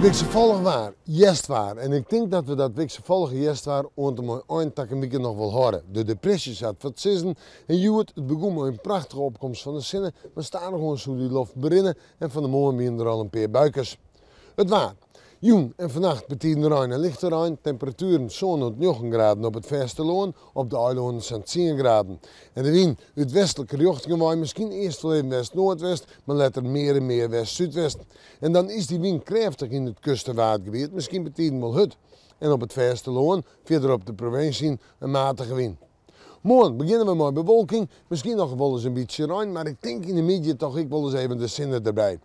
Wikselfallich waar, hjerstwaar. En ik tink dat we dat wikselfallige hjerstwaar oant en mei ein takom wike noch wol hâlde. De depresjes hat foar it sizzen en hjoed, it begûn mei in prachtige opkomst fan de sinne, mar stadichoan soe dy loft berinne en fan 'e moarn wiene der al in pear buikes. It waar. Jûn en fannacht betiden rein en lichte rein, temperatueren sân oant njoggen graden op it fêstelân, op de eilannen sa'n tsien graden. En de wyn út westlike rjochtingen wei, miskien earst wol even west-noardwest, mar letter mear en mear west-súdwest. En dan is dy wyn krêftich yn it kust- en waadgebiet, miskien betiden wol hurd. En op it fêstelân, fierder op de provinsje, in matige wyn. Moarn begjinne we mei bewolking, miskien noch wolris in bytsje rein, mar ik tink yn de middei toch ek wolris even de sinne derby.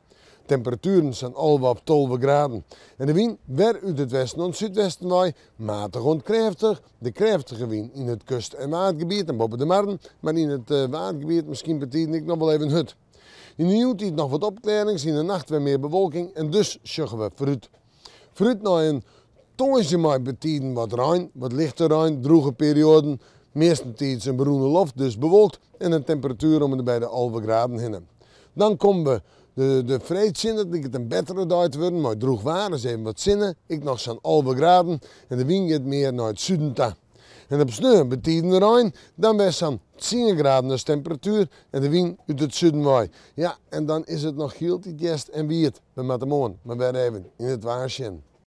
Temperatueren sa'n 11 of 12 graden. En de wyn wer út it westen oant súdwesten wei, matich oant krêftich. De krêftige wyn yn it kust- en waadgebiet en boppe de marren, mar yn it waadgebiet miskien betiden ek noch wol even hurd. Yn de jûntiid noch wat opklearrings, yn de nacht wer mear bewolking en dus sjogge we foarút. Foarút nei in tongersdei mei betiden wat rein, wat lichte rein, drûge perioaden, meastentiids in berûne loft, dus bewolkt en in temperatuer om en by de 11 graden hinne. Dan komme we de, de freed tsjin, dat liket in bettere dei te wurden mei drûch waar, dus even wat sinne, ek noch sa'n 11 graden en de wyn giet mear nei it suden ta. En op sneon betiden rein, dan wer sa'n 10 graden as temperatuer en de wyn út it suden wei. Ja, en dan is it noch hieltyd hjerst en wiet. We moatte moarn mar wer even yn it waar sjen.